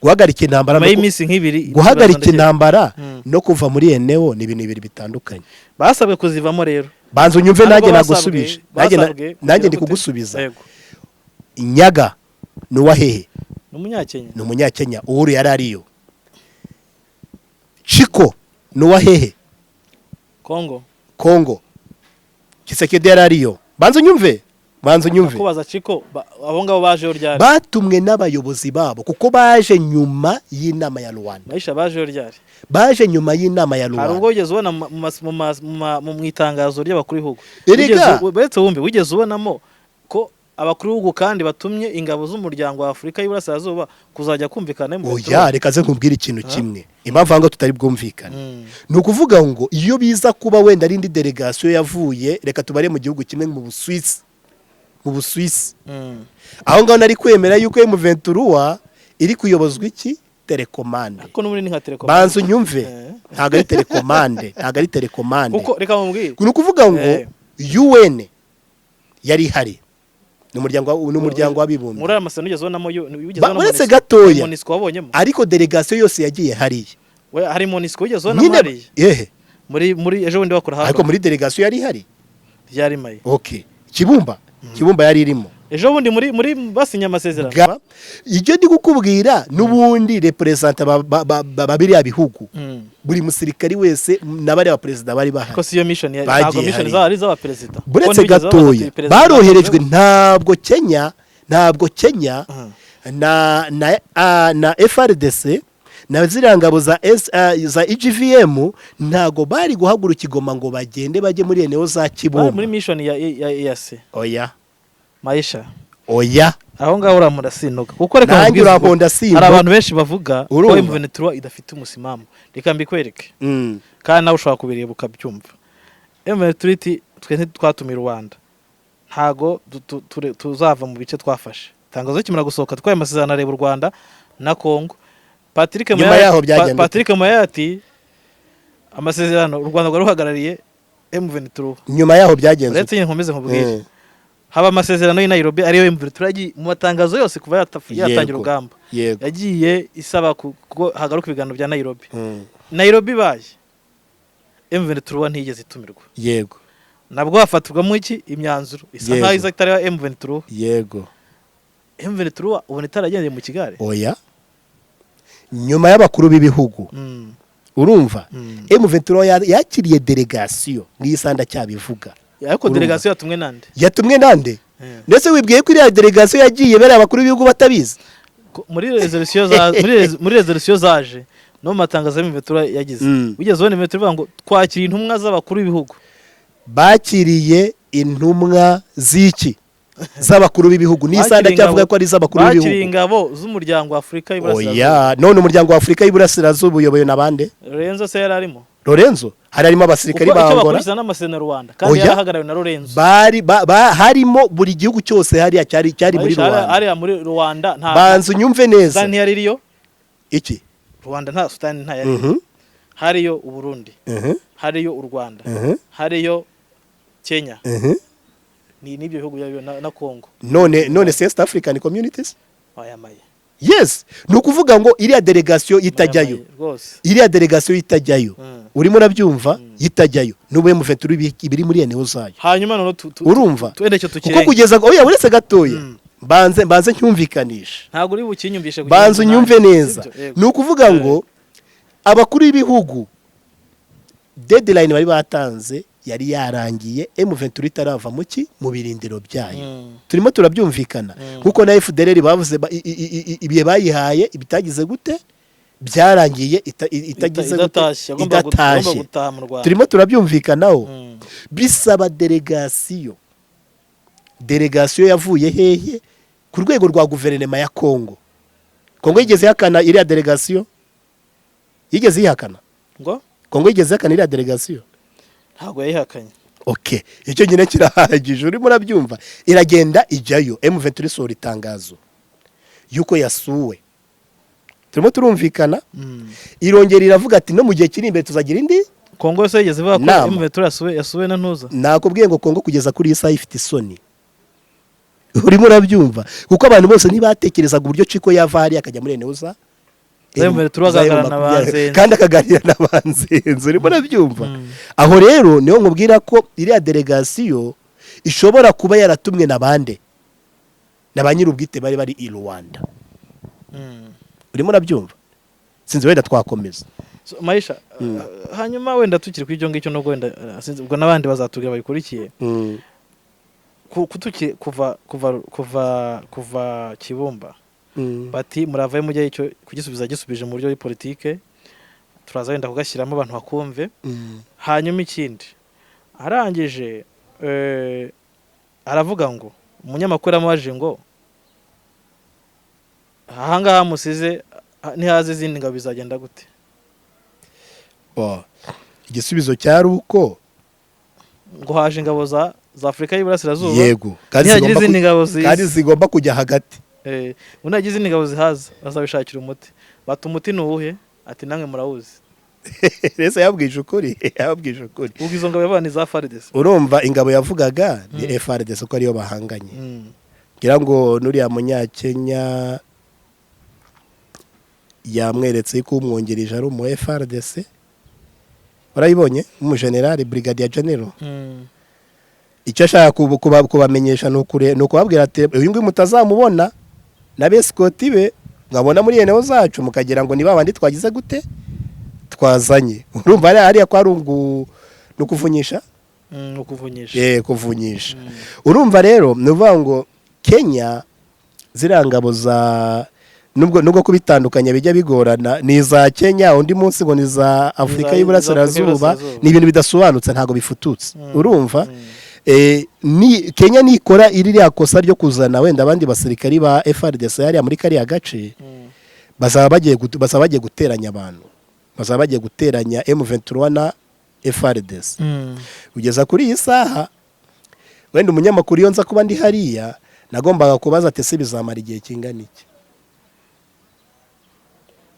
Guhagarika intambara Nyuma no y'iminsi nk'ibiri guhagarika intambara no kuva muri eneo ni ibintu bibiri bitandukanye. Basabwe kuzivamo rero. Banza unyumve. Ntabwo Nanjye basabwe- nagusubije. Nanjye basabwe nanjye kugira ndi gute? kugusubiza. Yego. Nyaga ni uwa hehe? Ni Umunyakenya. Ni Umunyakenya. Uhuru yari ariyo. Chiko ni uwa hehe? Kongo. Kongo. Tshisekedi yari ariyo. Banza unyumve, banza unyumve. Kubaza Chiko, abo ngabo bajeho ryari? Batumwe n'abayobozi babo kuko baje nyuma y'inama ya Rwanda. Maisha, bajeho ryari? Baje nyuma y'inama ya Hari Rwanda. ubwo wigeze ubona mu mas- mu mas- mu ma- mu mu itangazo ry'abakuru b'ibihugu? Erega! Uretse wumve, wigeze ubonamo ko abakuru b'ibihugu kandi batumye ingabo z'Umuryango wa Afurika y'Iburasirazuba kuzajya kumvikana mu Oya, reka ze nkubwire ikintu kimwe. Impamvu aho ngaho tutari bwumvikane, ni ukuvuga ngo iyo biza kuba wenda ari indi delegasiyo yavuye, reka tubare mu gihugu kimwe, mu Busuwisi, aho ngaho nari kwemera yuko M23 iri kuyobozwa iki? Télécommande. Ariko n'ubundi ni nka télécommande. Banza unyumve. Ntabwo ari télécommande, ntabwo ari télécommande. Kuko reka mubwire. Ni ukuvuga ngo UN yari ihari, ni umuryango w'abibumbye. Muri aya masezerano wigeze ubonamo wigeze ubonamo Uretse MONUSCO? gatoya. MONUSCO wabonyemo? Ariko delegasiyo yose yagiye hariya. We, hari MONUSCO wigeze ubonamo Nyine hariya? Ehe. Muri ejo bundi bakora Ariko hano muri delegasiyo yari ihari. Ryari, maye? Okay, Kibumba yari irimo. Ejo bundi muri basinye amasezerano. Ibyo ndi kukubwira, n'ubundi représentant ba biriya bihugu, buri musirikari wese na bariya baperezida bari bahari. Ko si yo mission Bagiye ntabwo mission hariya. zaba ari iz'abaperezida. Kuko Buretse ntibigeze babaza gatoya. ati, "Perezida Baroherejwe. Ntabwo Kenya na FARDC na ziriya ngabo za EGVM ntabwo bari guhaguruka i Goma ngo bagende bajye muri eneo za Bari Kibumba. muri mission ya EAC. Oya. Maisha. Oya. Aho ngaho uramura sinuka, kuko reka Nanjye nkubwize ukuri. uramponda simba. Hari abantu benshi bavuga ko Urumva? M23 idafite umusimamo. Reka mbikwereke, kandi nawe ushobora kubireba ukabyumva. M23 iti twe ntitwatumiye Rwanda, ntago tuzava mu bice twafashe. Itangazo rikimara gusohoka, twaye amasezerano areba u Rwanda na Congo. Patrick Nyuma Muyaya, yaho byagenze ute? Patrick Muyaya ati amasezerano u Rwanda rwari ruhagarariye M23. Nyuma yaho byagenze Uretse nyine nkomeze nkubwire. Haba amasezerano y'i Nairobi, ariyo M23 yagiye mu matangazo yose kuva yatangira urugamba, yagiye isaba ko hagaruka ibiganiro bya Nairobi. Nairobi ibaye, M23 ntiyigeze itumirwa. Nabwo hafatirwamo iki? Imyanzuro isa nkaho iza itari iya M23. M23 ubona itaragendeye mu kigare? Oya, nyuma y'abakuru b'ibihugu, urumva, M23 yakiriye delegasiyo n'iyi sanda cyabivuga. Ariko Urumva? delegasiyo yatumwe nande? Yatumwe nande? Ndetse wibwiye ko iriya delegasiyo yagiye bariya abakuru b'ibihugu batabizi? Muri resolution zaje no mu matangazo ya M23 yagize, wigeze ubona M23 ivuga ngo twakira intumwa z'abakuru b'ibihugu? Bakiriye intumwa z'iki? Z'abakuru b'ibihugu n'isanda Bakiriye cyavuga ko ari iz'abakuru Bakiriye b'ibihugu. ingabo z'Umuryango wa Afurika y'Iburasirazuba. Oya, none Umuryango wa Afurika y'Iburasirazuba uyobowe na bande? Lorenzo se yari arimo? Lorenzo hari harimo abasirikari Kuko ba icyo Angola. bakurikiza n'amasezerano ya Rwanda, kandi Oya. yarahagarariwe na Lorenzo. Bari harimo buri gihugu cyose hariya cyari muri Aisha, Rwanda. Hariya muri Rwanda nta Banza unyumve neza. Sudani ntiyari iriyo. Iki? Rwanda nta Sudani nta yari. Hariyo Uburundi, hariyo u Rwanda, hariyo Kenya, ni n'ibyo bihugu byayo na Congo. None East African Communities? Wayamaye. Yes, ni ukuvuga ngo iriya delegasiyo itajyayo, Wayamaye rwose. iriya delegasiyo itajyayo, urimo urabyumva, itajyayo n'ubu M23 ibiri muri eneo zayo. Hanyuma noneho Urumva? twende icyo Kuko tukirenga. kugeza, oya, uretse gatoya, mbanze ncyumvikanisha. Ntabwo uri bukinyumvishe kugira Banza ngo unyumve nanjye. neza. Sibyo? Yego. Ni ukuvuga ngo abakuru b'ibihugu, deadline bari batanze yari yarangiye M23 itarava mu ki? Mu birindiro byayo. Turimo turabyumvikana? Kuko na FDLR bavuze ibihe bayihaye ibitagize gute, byarangiye itagize gute? Idatashye. Yagombaga Idatashye. gutaha mu Rwanda. Turimo turabyumvikanaho? Bisaba delegasiyo yavuye hehe? Ku rwego rwa guverinoma ya Kongo. Kongo yigeze ihakana iriya delegasiyo? Yigeze yihakana? Ngo? Kongo yigeze ihakana iriya delegasiyo? Ntabwo yayihakanye. Okay, icyo nyine kirahagije, urimo urabyumva. Iragenda ijyayo, M23 isohora itangazo yuko yasuwe, turimo turumvikana. Irongera iravuga ati no mu gihe kiri imbere tuzagira indi Kongo yose yigeze ivuga ko Nama. M23 yasuwe na ntuza. Nakubwiye ngo Kongo kugeza kuri iyi saha ifite isoni, urimo urabyumva, kuko abantu bose ntibatekerezaga uburyo Ciko yava hariya akajya muri Eneuza Za M23 akaganira na ba Nzenze. kandi akaganira na ba Nzenze, urimo urabyumva. Aho rero niho nkubwira ko iriya delegasiyo ishobora kuba yaratumwe na bande, na ba nyir'ubwite bari bari i Rwanda. Urimo urabyumva, sinzi, wenda twakomeza. So, Maisha, hanyuma wenda tukiri kuri ibyo ngicyo, nubwo wenda sinzi, ubwo n'abandi bazatubwira babikurikiye. Kutuki kuva Kibumba bati muravayo mujya icyo kugisubiza, gisubije mu buryo politike, turaza wenda kugashyiramo abantu bakumve. Hanyuma ikindi arangije, aravuga ngo umunyamakuru yamubajije ngo ahangaha musize nihaza izindi ngabo bizagenda gute? Oh. Igisubizo cyari uko Ngo haje ingabo za Afurika y'Iburasirazuba. Yego, kandi Nihagira zigomba izindi ngabo ziza. Kandi zigomba kujya hagati. Ngo nihagira izindi ngabo zihaza bazabishakira umuti. Bati umuti ni uwuhe? Ati namwe murawuzi. Rese yabwije ukuri, yabwije ukuri. Ubwo izo ngabo yavuga ni za FARDC. Urumva ingabo yavugaga ni FARDC, uko ariyo bahanganye. Ngira ngo nuriya munyakenya yamweretse ko umwungirije ari umu FARDC, warayibonye, umujenerali, brigadier general. Icyo ashaka kubamenyesha ni ukubabwira ati uyu nguyu mutazamubona na besikoti be mwabona muri eneo zacu mukagira ngo ni babandi twagize gute, twazanye. Urumva hariya ko ari ni ukuvunyisha. Ukuvunyisha. Kuvunyisha. Urumva rero ni ukuvuga ngo Kenya ziriya ngabo za nubwo kubitandukanya bijya bigorana, ni iza Kenya, undi munsi ngo ni iza Afurika y'Iburasirazuba. Y'Iburasirazuba. Ni ibintu bidasobanutse, ntabwo bifututse. Urumva, ni Kenya nikora iriya kosa ryo kuzana wenda abandi basirikari ba FARDC hariya muri kariya gace, bazaba bagiye guteranya abantu, bazaba bagiye guteranya M23 na FARDC. Kugeza kuri iyi saha, wenda umunyamakuru, iyo nza kuba ndi hariya, nagombaga kubaza ati ese bizamara igihe kingana iki?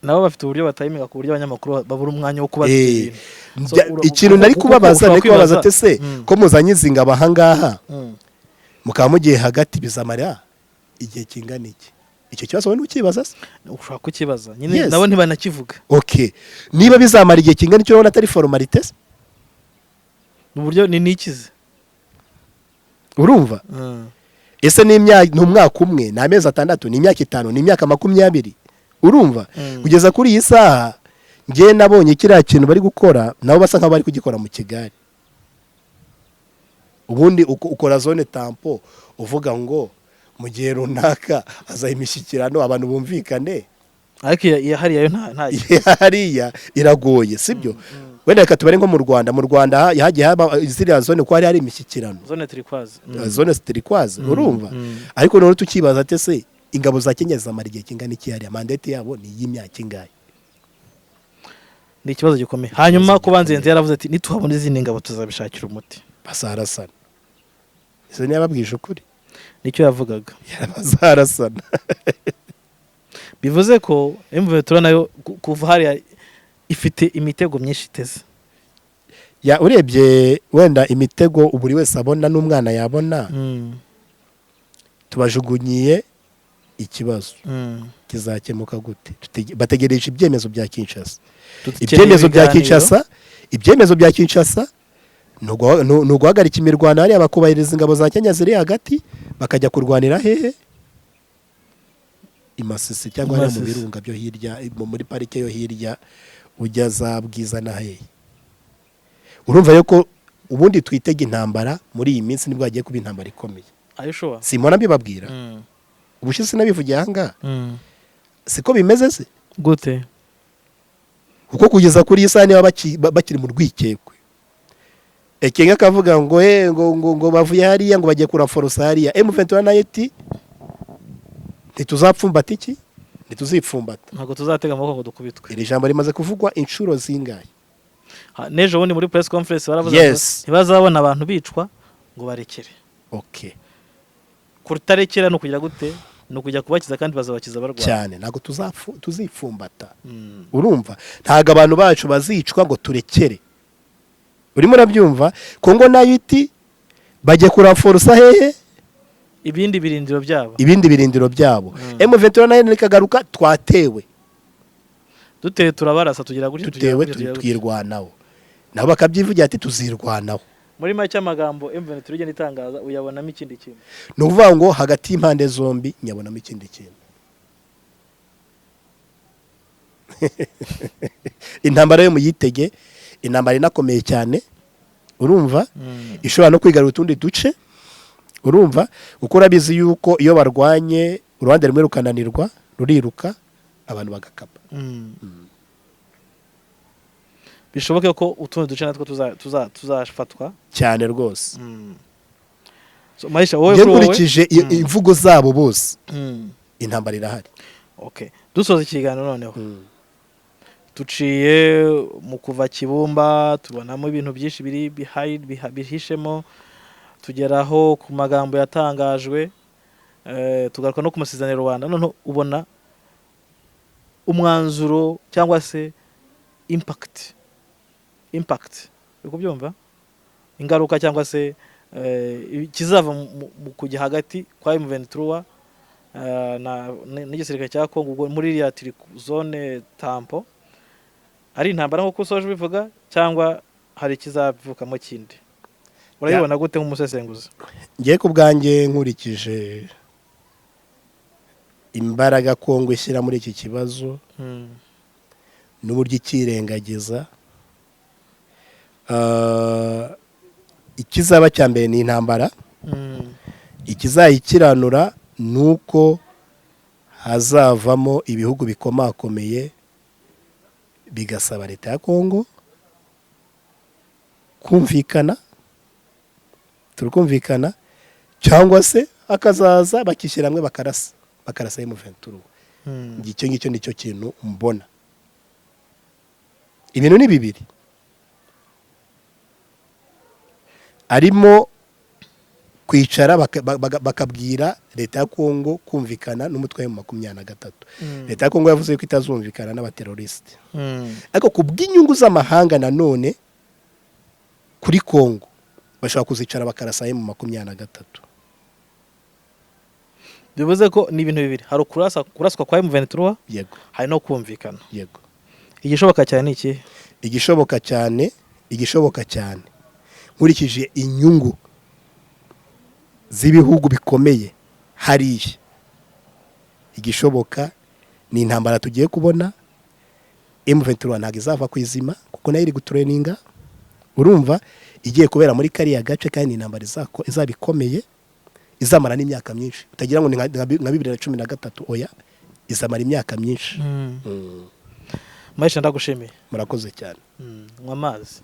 Nabo bafite uburyo batayiminga ku buryo abanyamakuru babura umwanya wo kubaza ibyo bintu. So, Ikintu nari kubabaza, ushobora nari kubabaza kwibaza- ati se ko muzanye izi ngabo ahangaha, mukaba mugiye hagati, bizamara igihe kingana iki? Icyo kibazo wowe ntukibaza se? Ushobora kukibaza nyine. Yes. Nabo ntibanakivuga. Okay, niba bizamara igihe kingana icyo, urabona atari formalité se? Ni uburyo ni nikize. Urumva, ese ni imyaka, ni umwaka umwe, ni amezi 6, ni imyaka 5, ni imyaka 20? Urumva, kugeza kuri iyi saha njye nabonye kiriya kintu bari gukora nabo basa nkaho bari kugikora mu Kigali. Ubundi ukora zone tampon, uvuga ngo mu gihe runaka hazaha imishyikirano, abantu bumvikane. Ariko iya hariya yo nta Hariya iragoye, sibyo? Wenda reka tubare nko mu Rwanda. Mu Rwanda hagiye haba ziriya zone ko hari imishyikirano. Zone turquoise. Zone turquoise, urumva. Ariko noneho tukibaza ati ese ingabo za Kenya zizamara igihe kingana iki hariya? Mandate yabo ni iy'imyaka ingahe? Ni ikibazo gikomeye. Hanyuma kuba Nzenze yaravuze ati nituhabona izindi ngabo tuzabishakira umuti. Bazarasana. Ese ntiyababwije ukuri? Nicyo yavugaga. Bazarasana. Bivuze ko M23 nayo kuva hariya ifite imitego myinshi iteze. Ya, urebye wenda imitego buri wese abona n'umwana yabona, tubajugunyiye ikibazo, kizakemuka gute? Bategereje ibyemezo bya Kinshasa. Dukeneye Ibyemezo bya ibiganiro. Kinshasa, ibyemezo bya Kinshasa ni uguhagarika imirwano hariya, bakubahiriza ingabo za Kenya ziri hagati, bakajya kurwanira hehe? I Masisi cyangwa hariya mu Masisi. birunga byo hirya, muri parike yo hirya ujya za Bwiza na hehe. Urumva yuko ubundi twitega intambara muri iyi minsi, nibwo hagiye kuba intambara ikomeye. Are you sure? Simona mbibabwira. Ubushize sinabivugiye ahangaha? Siko bimeze se? Gute? Kuko kugeza kuri iyi saha niba bakiri mu rwikekwe, Ekenga akavuga ngo ngo bavuye hariya, ngo bagiye kuraforosa hariya, M23 nayo iti ntituzapfumbata iki, ntituzipfumbata. Ntabwo tuzatega amaboko ngo dukubitwe. Iri jambo rimaze kuvugwa inshuro zingahe? N'ejo bundi muri press conference baravuze ngo ntibazabona abantu bicwa ngo barekere. Kutarekera ni ukugira gute? Ni ukujya kubakiza, kandi bazabakiza barwana. Cyane, ntabwo tuzipfumbata. Urumva, ntabwo abantu bacu bazicwa ngo turekere. Urimo urabyumva? Kongo nayo iti bajya kuraforosa hehe? Ibindi birindiro byabo. Ibindi birindiro byabo. M23 nayo ikagaruka, twatewe. Dutewe turabarasa, tugira gutya, tugira Tutewe gutya, tugira gutya. twirwanaho. Nabo bakabyivugira ati tuzirwanaho. Muri make, amagambo M23 igenda itangaza uyabonamo ikindi kintu? Ni ukuvuga ngo hagati y'impande zombi nyabonamo ikindi kintu. Intambara yo muyitege, intambara inakomeye cyane, urumva, ishobora no kwigarura utundi duce. Urumva, kuko urabizi yuko iyo barwanye uruhande rumwe rukananirwa, ruriruka, abantu bagakapa. Bishoboke ko utundi duce natwo tuzafatwa. Cyane rwose. So, Maisha, wowe Njye kuri wowe nkurikije imvugo zabo bose, intambara irahari. Okay, dusoza ikiganiro noneho, duciye mu kuva Kibumba, tubonamo ibintu byinshi biri behind, bihishemo, tugeraho ku magambo yatangajwe, tugaruka no ku masezerano ya Rwanda. Noneho ubona umwanzuro cyangwa se impact, uri kubyumva, ingaruka cyangwa se ikizava mu kujya hagati kwa M23 n'igisirikare cya Congo, ubwo muri iriya zone tampon, ari intambara nk'uko usoje ubivuga, cyangwa hari ikizavukamo kindi? Urabibona gute nk'umusesenguzi? Ngiye ku bwanjye, nkurikije imbaraga Kongo ishyira muri iki kibazo n'uburyo ikirengagiza, ikizaba cya mbere ni intambara. Ikizayikiranura ni uko hazavamo ibihugu bikomakomeye bigasaba leta ya Kongo kumvikana, turi kumvikana, cyangwa se hakazaza bakishyira hamwe bakarasa M23. Icyo ngicyo nicyo kintu mbona. Ibintu ni bibiri arimo kwicara bakabwira leta ya Kongo kumvikana n'umutwe wa 23. Leta ya Kongo yavuze ko itazumvikana n'abaterorisite, ariko ku bw'inyungu z'amahanga nanone kuri Kongo bashobora kuzicara bakarasa M23. Bivuze ko ni ibintu bibiri: hari kuraswa kwa M23, hari no kumvikana. Yego. Igishoboka cyane ni ikihe? Igishoboka cyane, nkurikije inyungu z'ibihugu bikomeye hariya, igishoboka ni intambara tugiye kubona. M23 ntabwo izava ku izima, kuko nayo iri gutureninga. Urumva, igiye kubera muri kariya gace, kandi ni intambara izaba ikomeye, izamara n'imyaka myinshi. Utagira ngo ni nka 2013, oya, izamara imyaka myinshi. Maisha, ndagushimiye. Murakoze cyane. Nywa amazi.